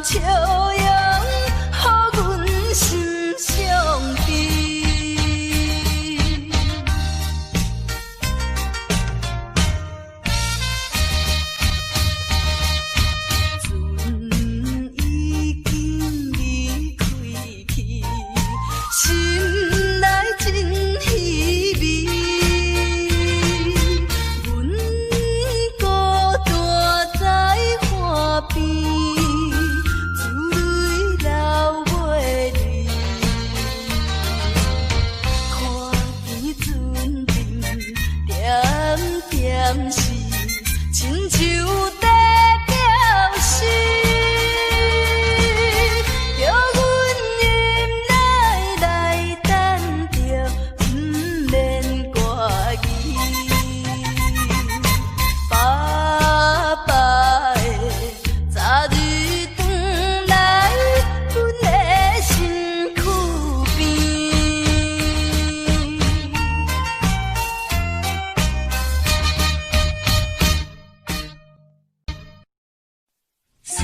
笑容，予阮心傷悲。船已經離開去，心內真稀微。阮孤單在岸邊，珠淚流袂離。看見船陣點點是，親像在表示，叫阮忍耐來等著，毋免掛疑。爸爸會早日轉來阮的身軀邊。西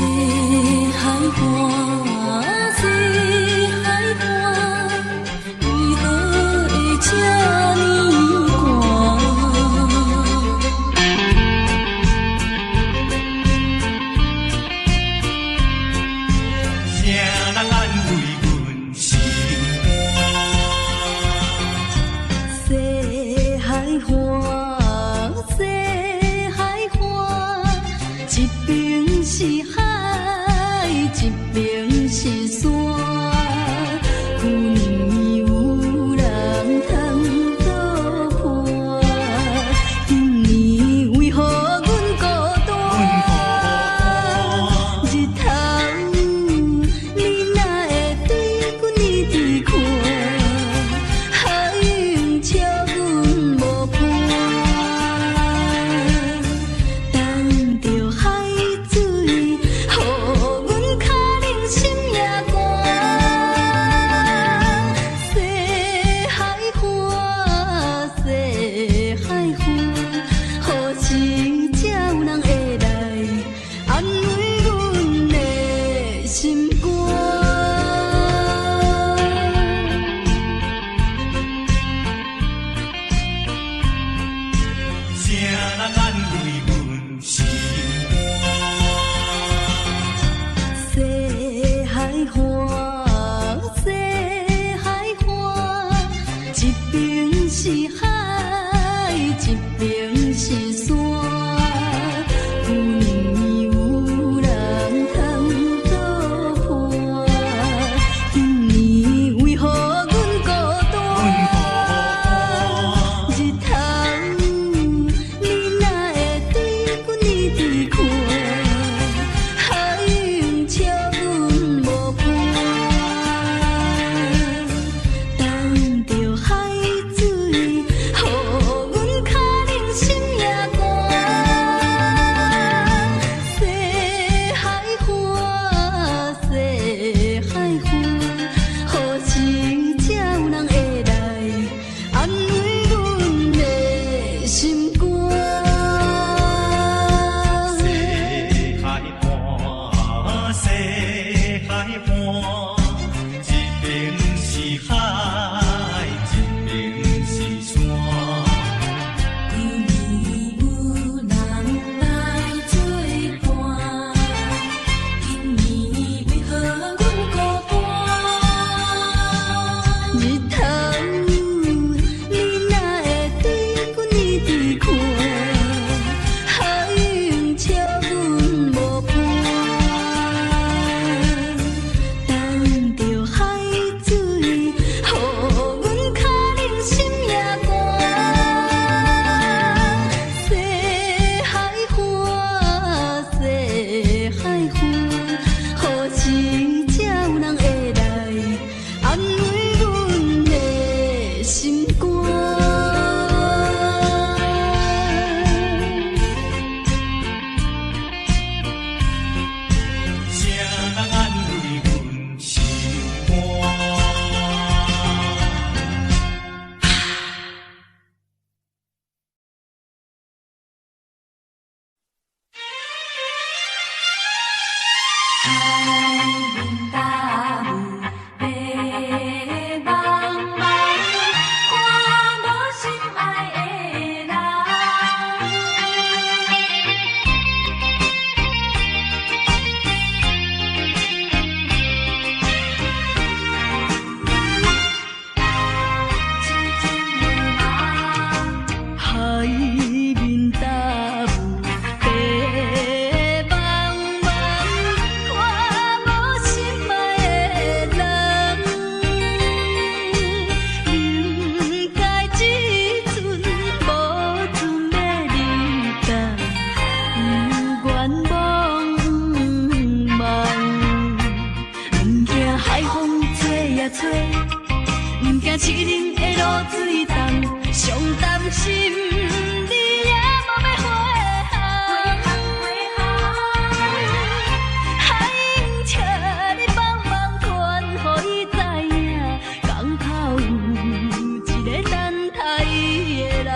海岸，西海岸，為何會這呢寒？啥人安慰阮心肝？西海岸，西海岸，一邊是海，一邊是山。舊年有人通作伴，今年為何阮孤單？阮孤日頭，你哪會對阮一直看？海湧笑阮無伴，等著海水，予阮較冷心也寒。西海岸，西海岸，何時才有人會來安慰阮的心肝？啥人安慰阮心肝？西海岸，西海岸，一邊是海，一邊是山。舊年有人通作伴，今年為何阮孤單？阮孤日頭，你哪會對阮一直看？海湧笑阮無伴，等著海水，予阮較冷心也寒。西海岸，西海岸，何時才有人會來安慰阮的心肝？西面大霧白茫茫，看無心愛的人。痴情的夢。海面大霧白茫茫，看無心愛的人。毋知這陣無陣欲離別，有願茫茫。毋驚海風吹呀吹，毋驚淒冷的露水重，上擔心你也無欲回航。海鷹請你幫忙傳予伊知影，港口有一个等待伊的人。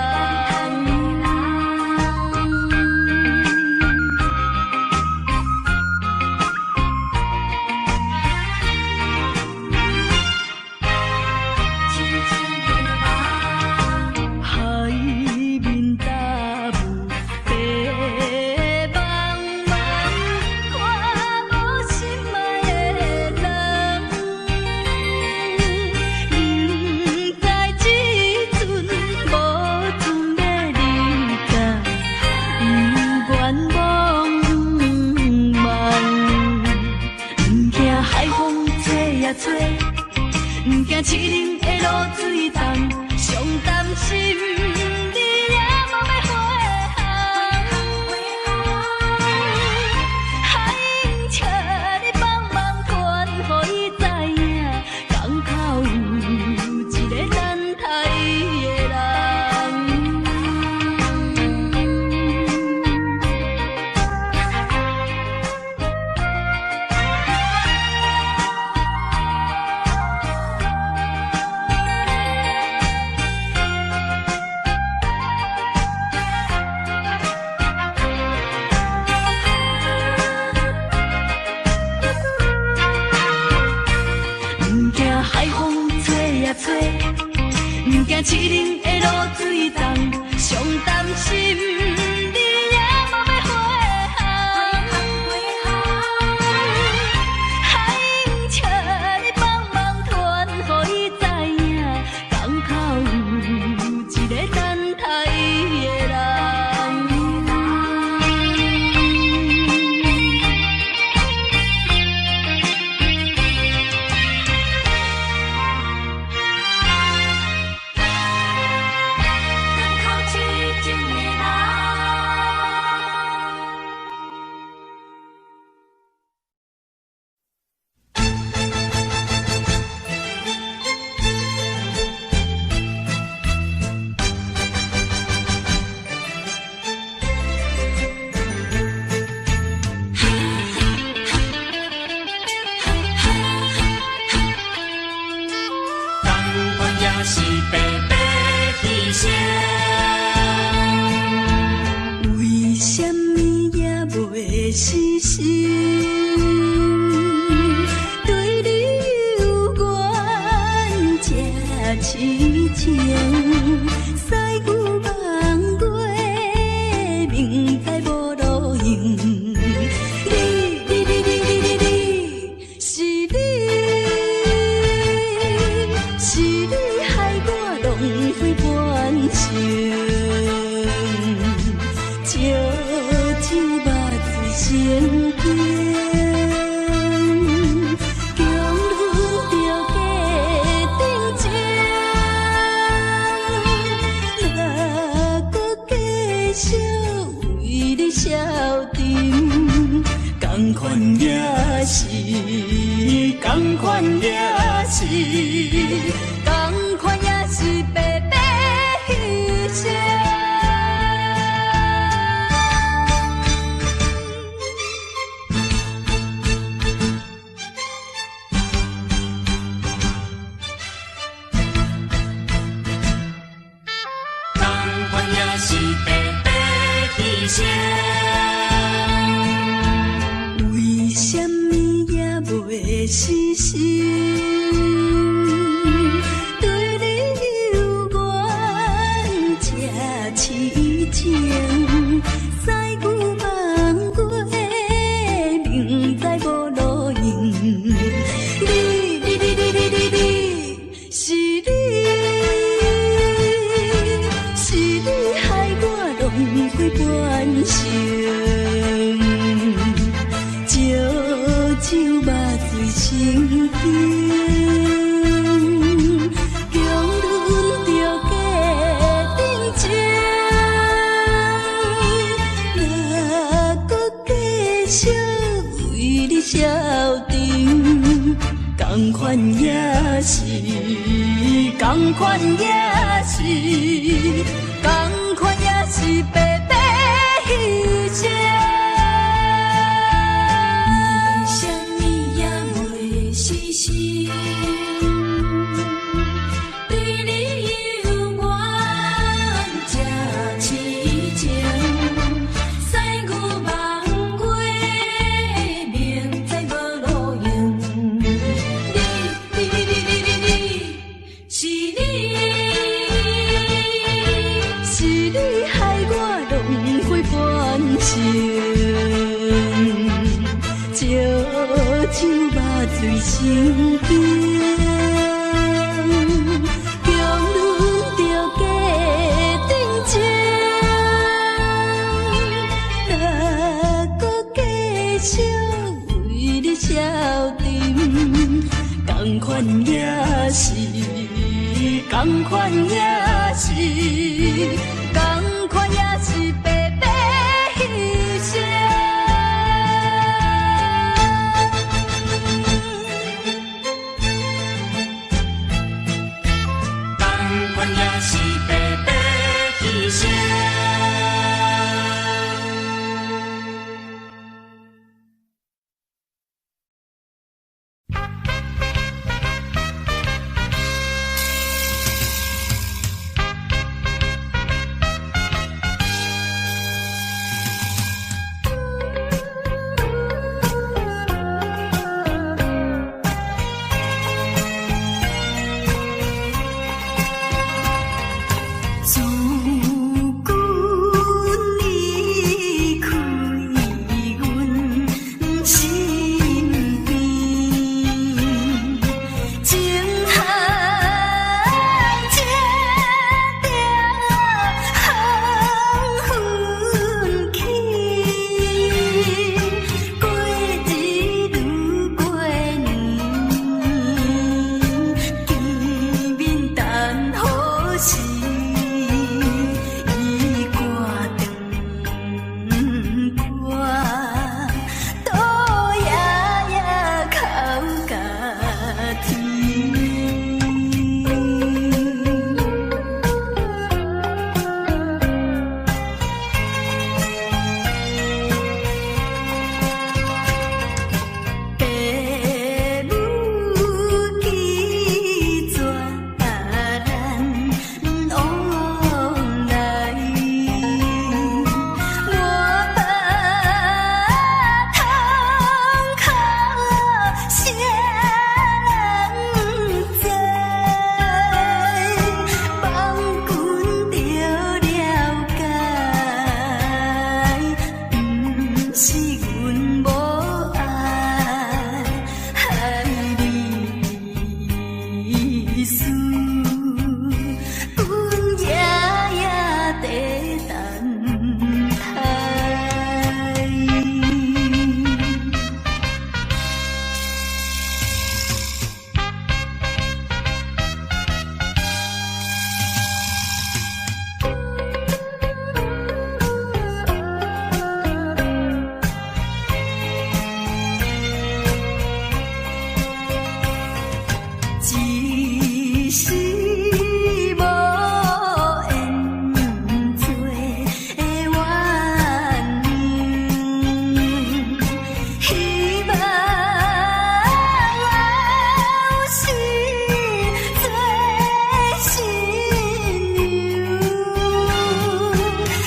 痴情的夢。海面大霧白茫茫，看無心愛的人。毋知這陣無陣欲離別，有願茫茫。毋驚海風吹呀吹，毋驚淒冷的露水重，上擔心你也無欲回航。海鷹請你幫忙傳予伊知影，港口有一个等待伊的人。毋驚海風吹呀吹，毋驚淒冷的露水重，上擔心你也無欲回航。海鷹請你幫忙傳予伊知影，港口有一个等待伊的人。港口痴情的人。仝款也是白白犧牲。為啥物也袂死心？對你有緣這癡情，西牛望月，明知無路用。你你你你你你你，是你，是你害我浪費半生。燒酒目醉成冰，強忍著假定情，若閣繼續為你消沉，仝款也是，仝款也是，仝款也是白白犧牲。仝款也是白白犧牲。為啥物也續為你消沉，仝款也是，仝款也是，仝款也是白白犧牲。你啥物也袂死心，對你猶原這癡情。西牛望月，明知無路用。你你你你你你你，是你。是你害我浪費半生，燒酒肉醉成冰，強忍著假定情，若閣繼續為你消沉，仝款也是，仝款也是，仝款也是白白犧牲。仝款也是白白犧牲。自阮離開阮身邊，情海這條分去，過日如過年，見面等何時？伊掛斷我，倒夜夜哭甲天。爸母拒絕咱往來，滿腹痛苦誰人知？望阮著了解，毋是阮無愛你意思，阮夜夜在等待。一世無緣做鸳鸯，希望後世做新娘，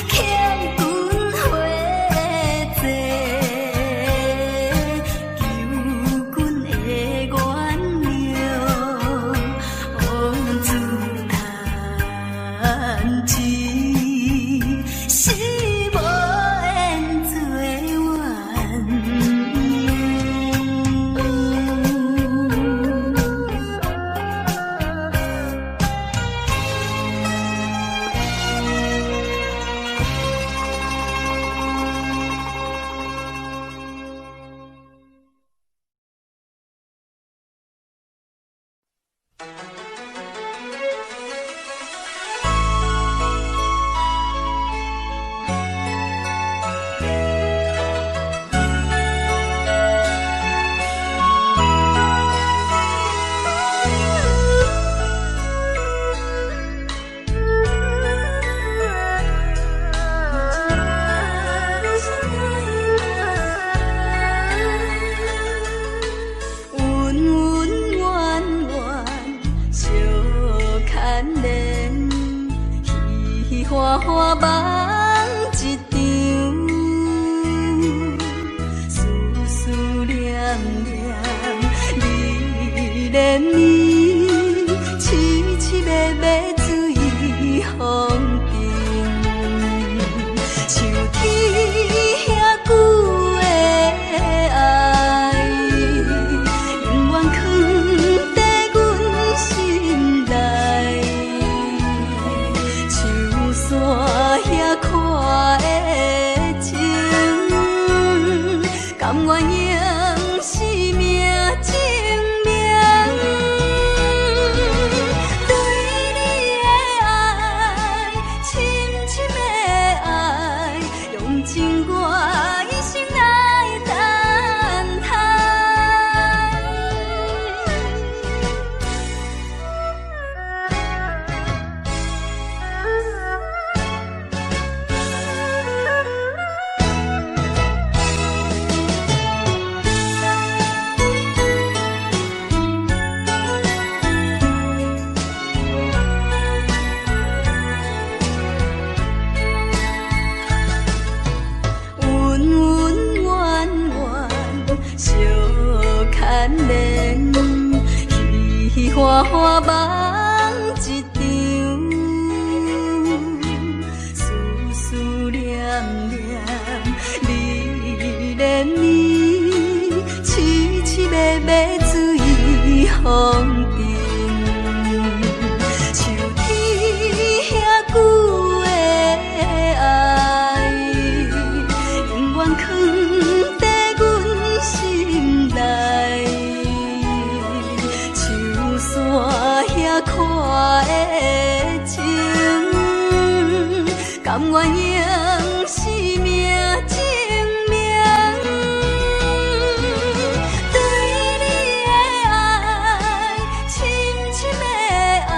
欠阮花債，求阮的原諒，自嘆一世無緣做鸳鸯。甘願用生命證明對你的愛，深深的愛，用盡我一生來等待。恩恩怨怨相牽連，彼彼歡歡夢一場，思思念念你連绵，痴痴迷迷醉風塵。樹天遐久的愛，永遠藏佇阮心內。樹山遐闊的情，甘願用生命證明對你的愛，深深的愛，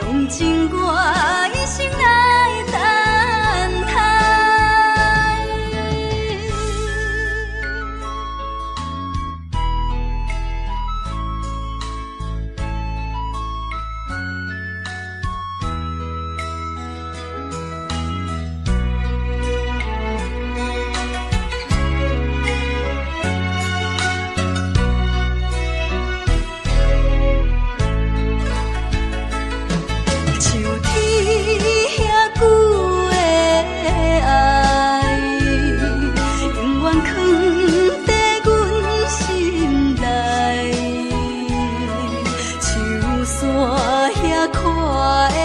用盡我一生來等待。樹天遐久的愛，永遠藏佇阮心內。樹山遐闊的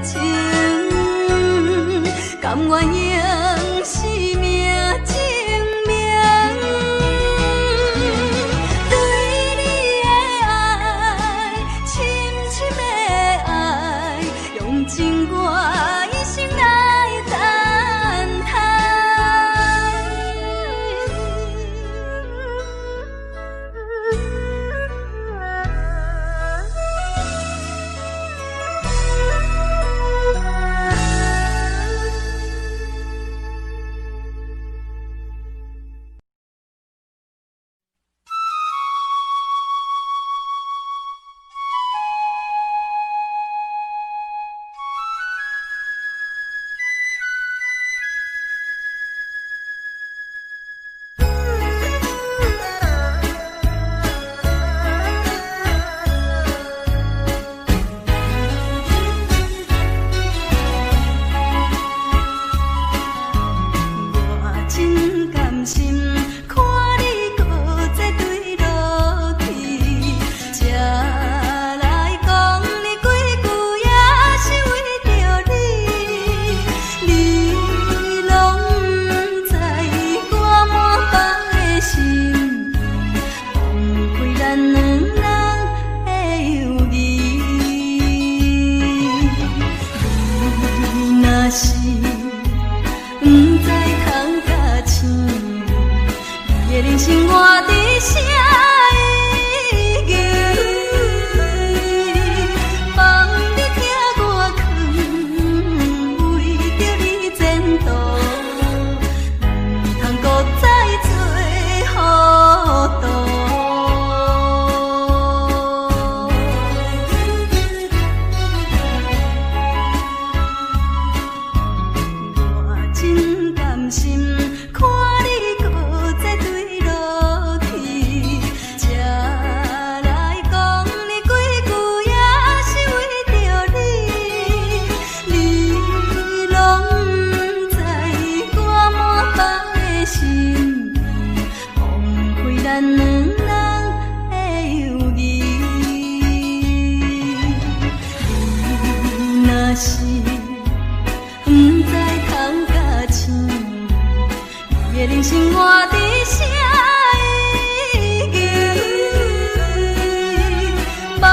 情，甘願用生命證明對你的愛，深深的愛，用盡我一生來等待。我真甘心看你閣再墜落去，才來講你幾句也是為著你，你攏毋知我滿腹的心意，放開咱兩人的友誼。你若是毋知通甲醒，你的人生活佇啥意义？放你疼我囥，為著你前途，毋通閣再做糊塗。我真甘心看你閣再墜落去，才來講你幾句也是為著你，你攏毋知我滿腹的心意，放開咱兩人的友誼。你若是毋知通甲醒，你的人生活佇啥意義？望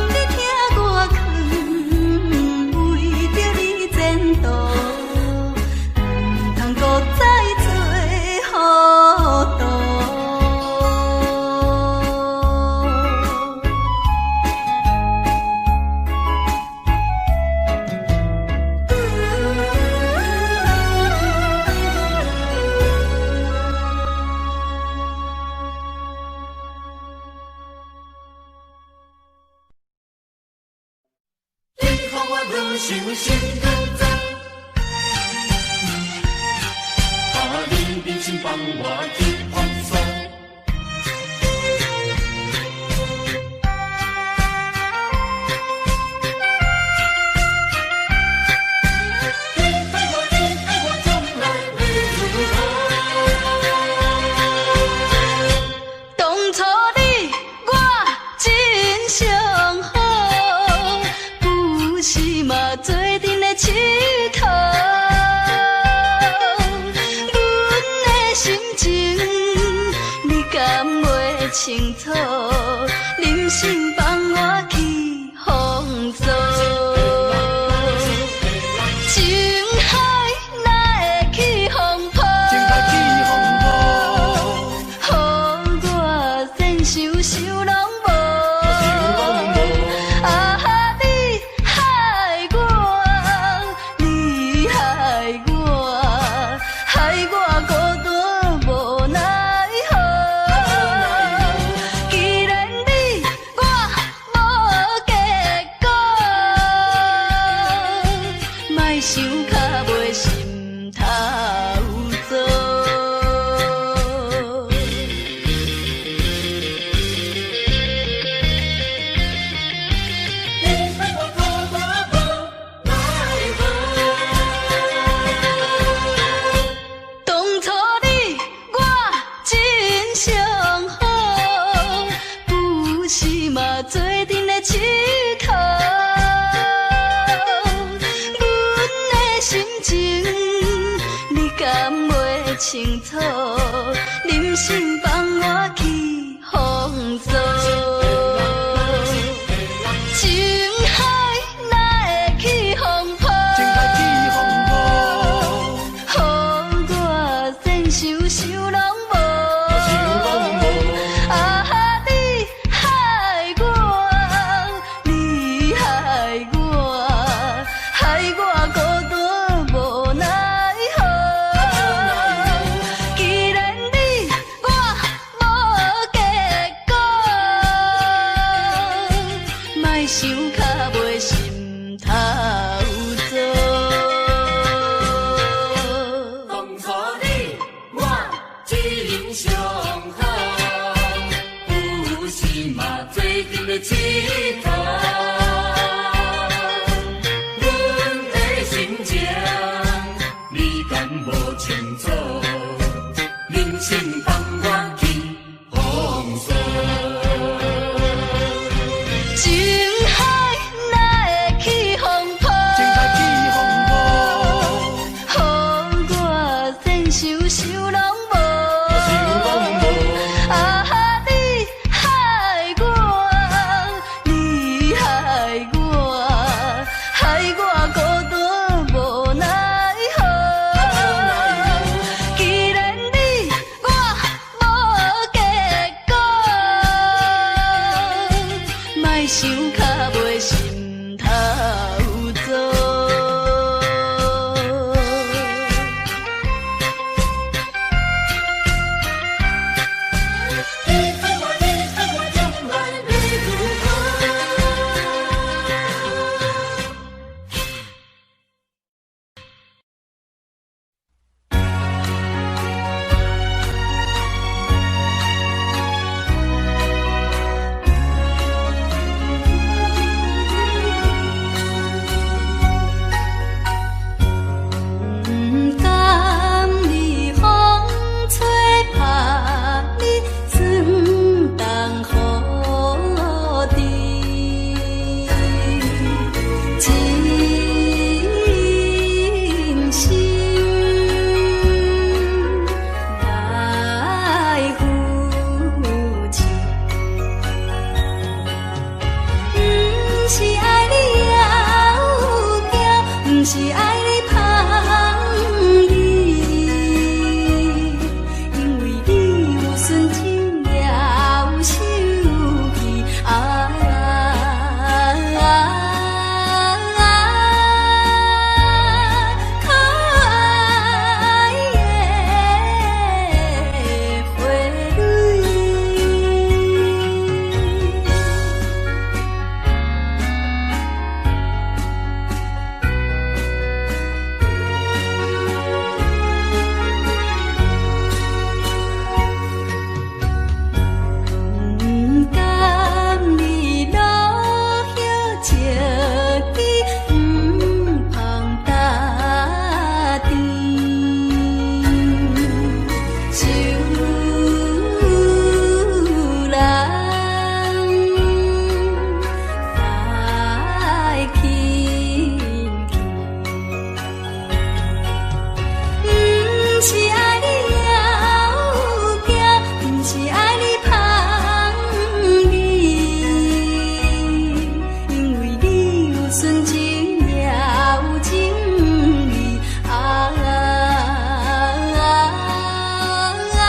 你疼我囥，為著你前途，毋通閣再做糊塗。你予我愈想心愈脏，啊！你忍心放我去风霜。你爱我，你爱我，将来会如何？當初你我真相好，不是嘛做陣咧𨑨迌。阮的心情你敢袂清楚？忍心放我去風騷。情海哪會起風波？情海起風波，予我善想想攏無。想攏無。啊！你害我，你害我，害我孤單無奈何。既然你我無結果，莫想較袂心頭做。你爱我孤单无奈何。當初你我真相好，不是嘛做陣咧𨑨迌。阮的心情你敢袂清楚？忍心放我去風騷。情海哪會起風波？情海起風波，予我善想想攏無。想攏無。啊！你害我，你害我，害我孤單無奈何。既然你我無結果，莫想較袂心頭做。當初你我真相好，有時嘛做陣咧𨑨迌。阮的心情，你敢無清楚？忍心放我去風騷。情海哪會起風波？情海起風波，予我善想想攏無。想攏無。啊！你害我，你害我，害我孤單無奈何。既然你我無愁人來輕去。毋是愛你枵驚，毋是愛你芳美，因為你有純情也有情意啊啊啊！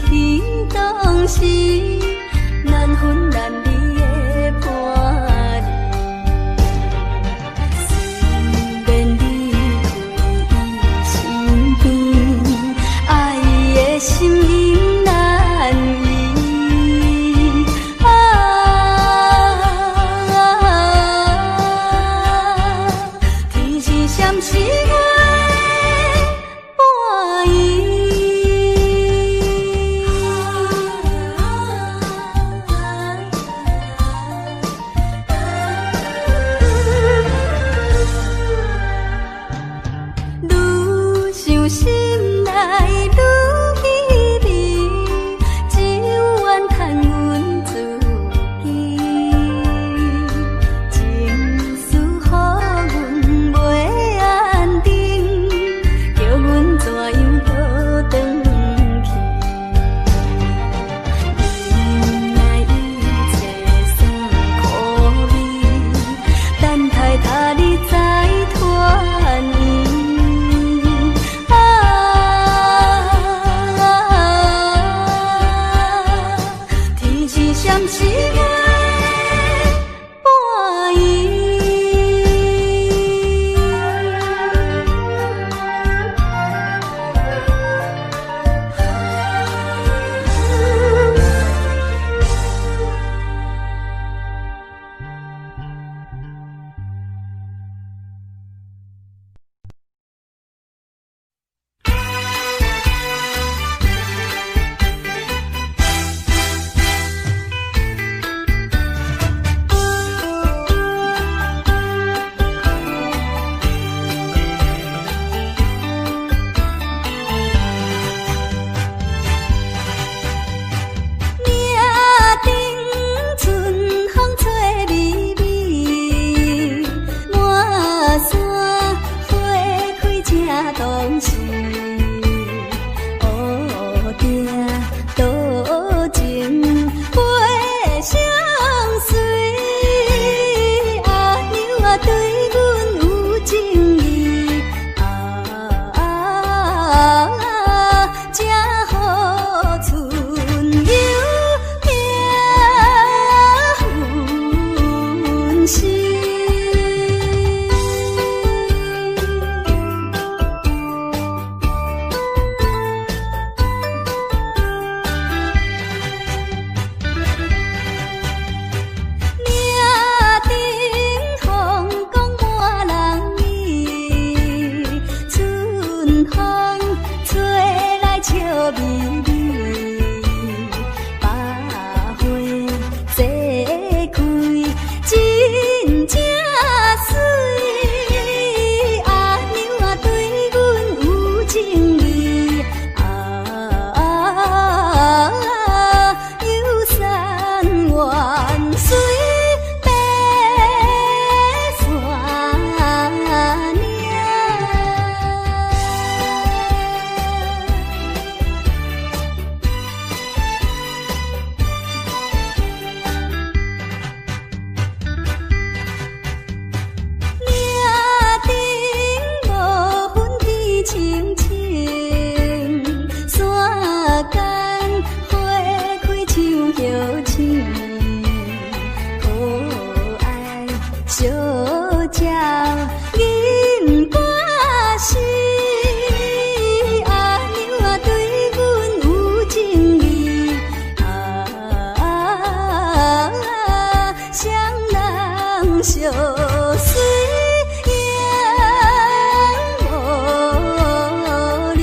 行動時，難分難離的伴侶。雖免離開伊身邊，愛的心永難移。啊，天時閃時月半圓。愈想心內愈稀微，只有怨嘆阮自己。情絲予阮袂安定，叫阮怎樣倒轉去？忍耐一切酸苦味，等待他日再團圓。啊，天時閃時月半圓。嶺頂春風吹微微，滿山花開正當時。烏定多情袂相隨，阿娘啊對阮有情意，啊，才予春有名分時。嶺頂風光滿人意，春風吹來笑眯眯，百花齊開真正媠，阿娘啊對阮有情意，啊，遊山玩水爬山嶺。嶺頂無雲天青青，山間花開像葉青，可愛小鳥吟歌詩，阿娘啊對阮有情意，啊，雙人相隨永無離。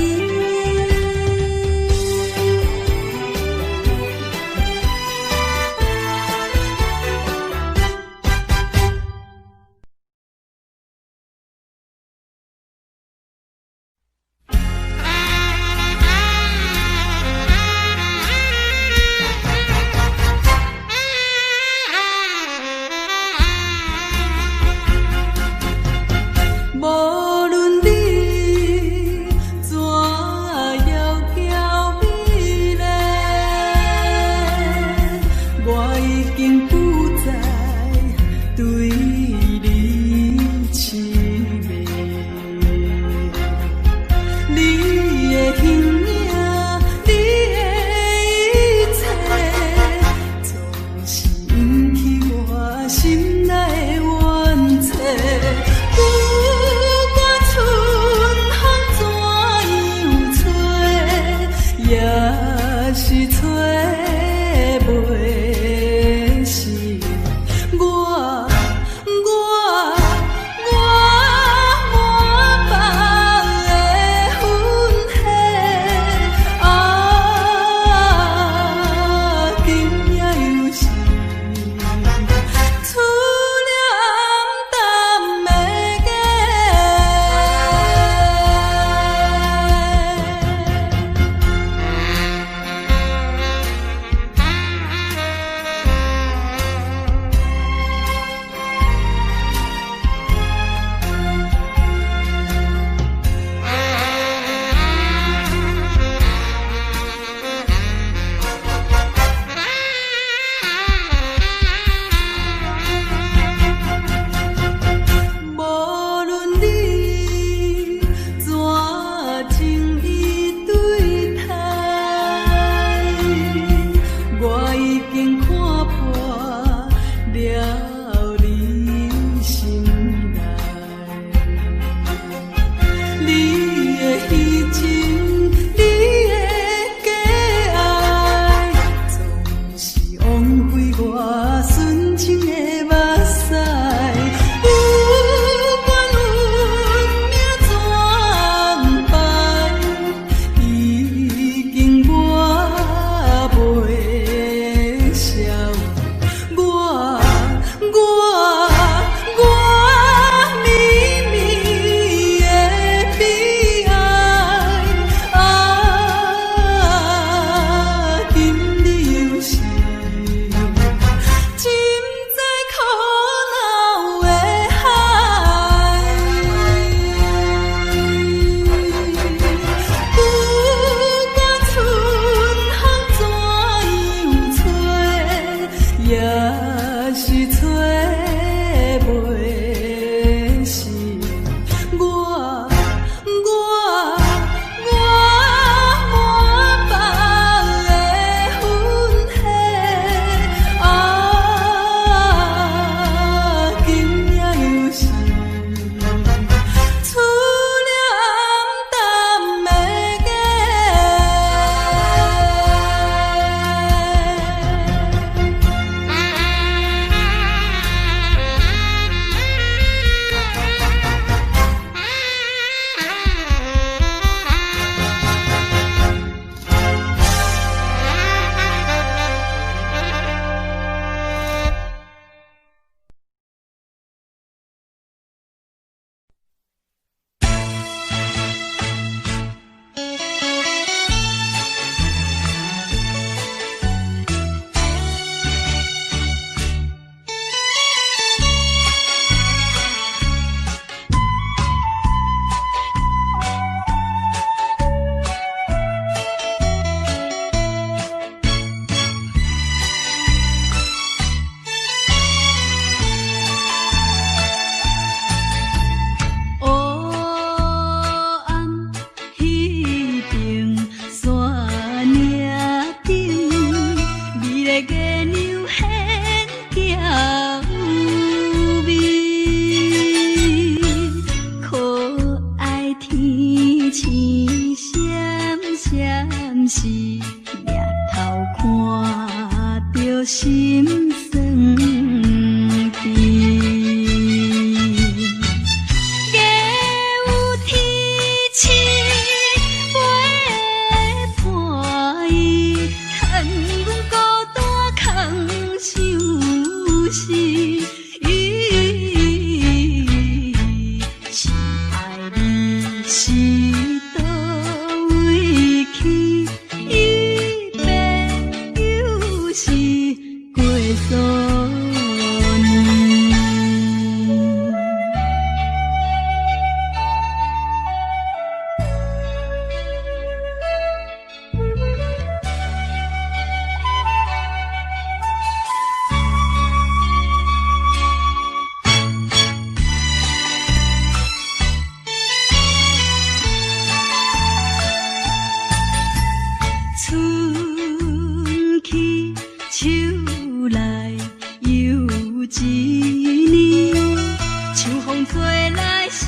做來心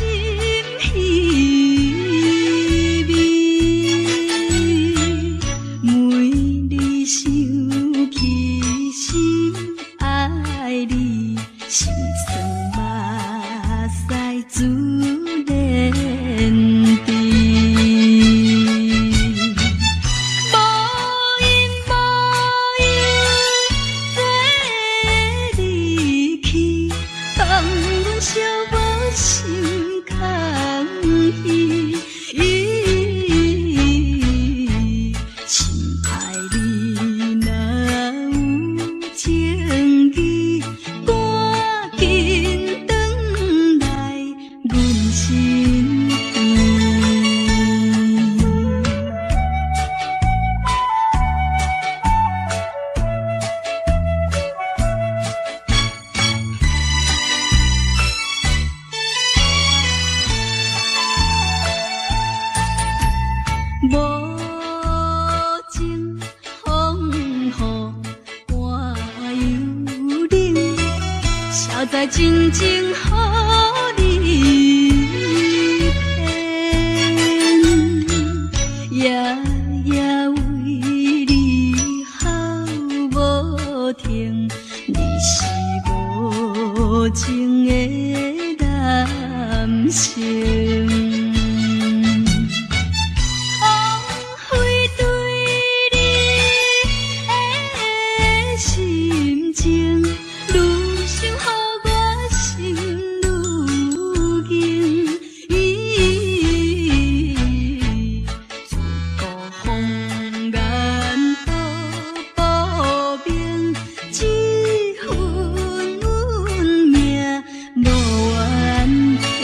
稀微。每日想起心愛你，心酸目屎珠連滴。無因無由做離去，放阮寂寞心空虛。深愛你若有情意，趕緊轉來阮身邊。無情風雨寒又冷，誰知真情予你騙？夜夜為你哭無停，你是無情的男性。枉費對你的深情，愈想予我心愈硬。自古紅顏都薄命，這份運命無怨天。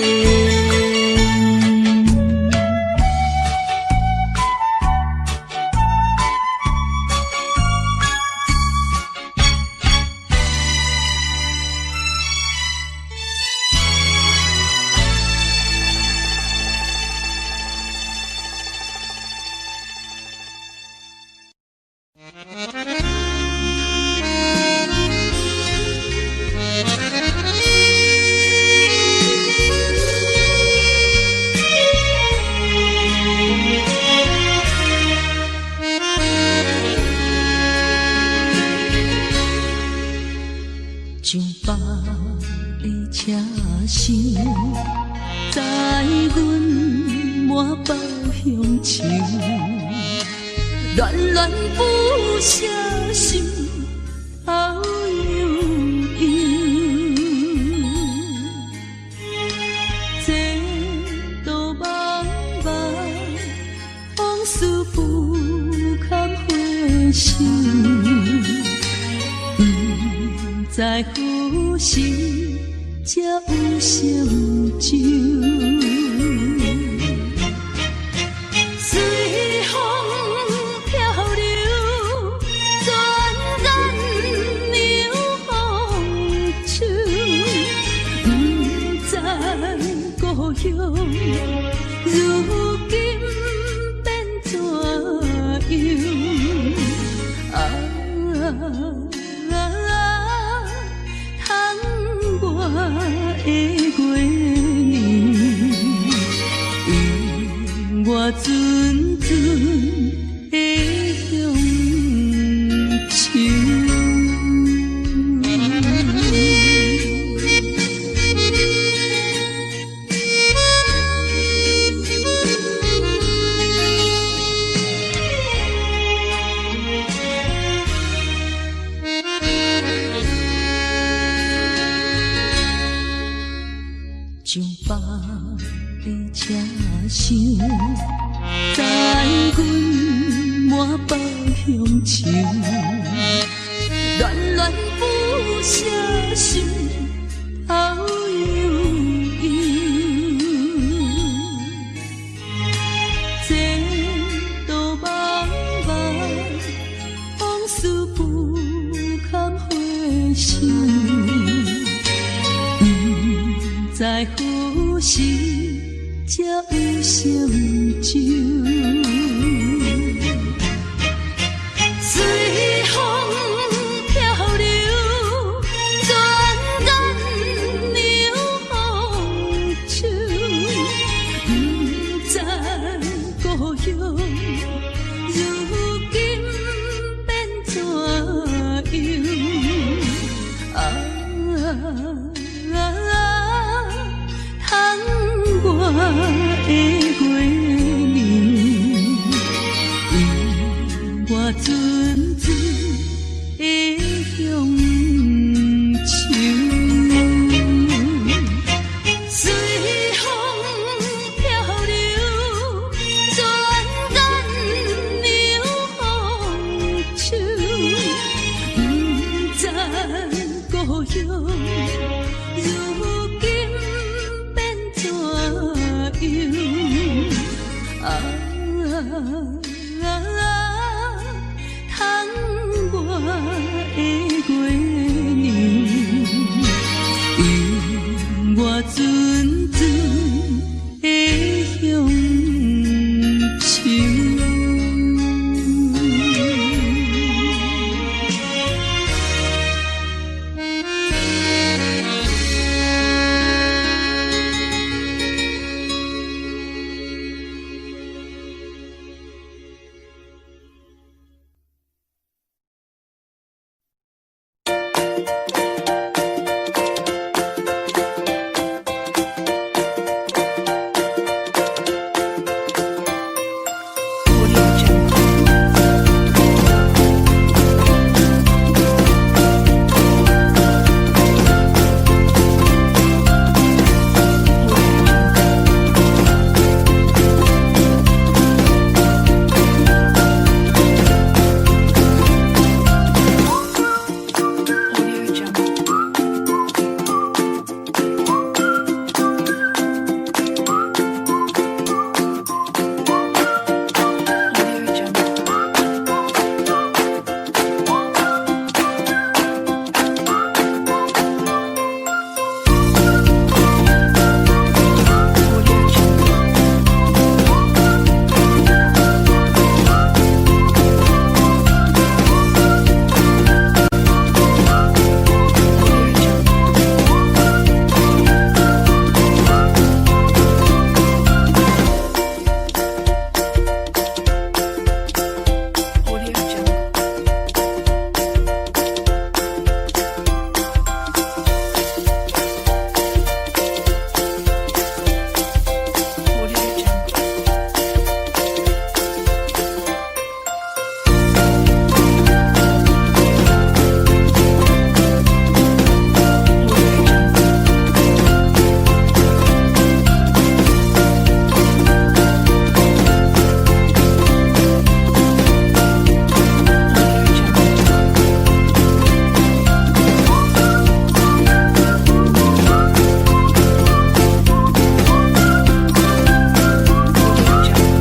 上百个车厢，载阮满腹乡愁，恋恋不舍心头悠悠。前途茫茫，往事不堪回首。不知何时才有成就。随風漂流，轉眼涼風秋。不知故鄉，如今變怎樣？啊！窗外的月娘，伊我陣陣的鄉愁。上百个車廂，載阮滿腹鄉愁，戀戀不捨心頭悠悠。前途茫茫，往事不堪回首。不知何時才有成就。隨風漂流，轉眼涼風的月娘，予我阵阵的乡愁。隨風飄流，轉眼涼風秋，毋知故鄉如今變怎樣？啊，窗外的月娘，予我陣陣的鄉愁。 Audio Jungle. Audio Jungle. Audio Jungle. Audio Jungle. Audio Jungle. Audio Jungle. Audio Jungle. Audio Jungle. Audio Jungle. Audio Jungle. Audio Jungle. Audio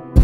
Jungle.